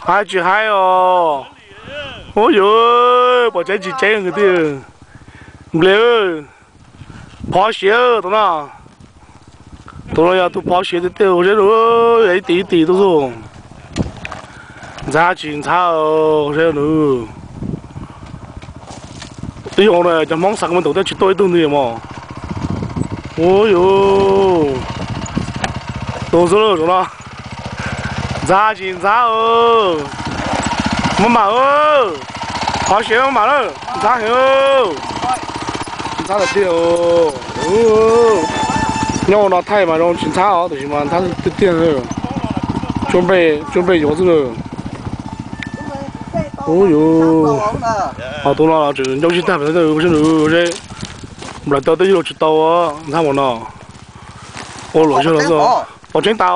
Haib tsis haib os. Ub yuv, pom tseeb tsis tseeb kwv tij. Nplias, phov siav tus no. Tus no yog tus phov siav tiag tiag, ua zeb nws, ib tis ib tis tuaj xwb. Ntxhab tsis ntxhab, ua zeb nws. Ib zaug no cov Hmoob xa me ntaus tej tsis tuaj ib tug ntxiv mog. Ub yuv, tus xwb lauj zaum no. Ntxhab tsis ntxhab. Maj mam, phov siav maj mam lawm, ntxhab heev. Ntxhab tiag tiag. Nyob ua no thaij mas zoo tsis ntxhab os, tab sis mas ntxhab tiag tiag. Tsuab nplej yuav xwb na. Ub yuv, ho tus no los tseem ncau tsis tag, ua zeb, nplaim tau tej yuav luag tsis tau ntxhab mas no. Ua luam zog los xwb, pom tseeb tas.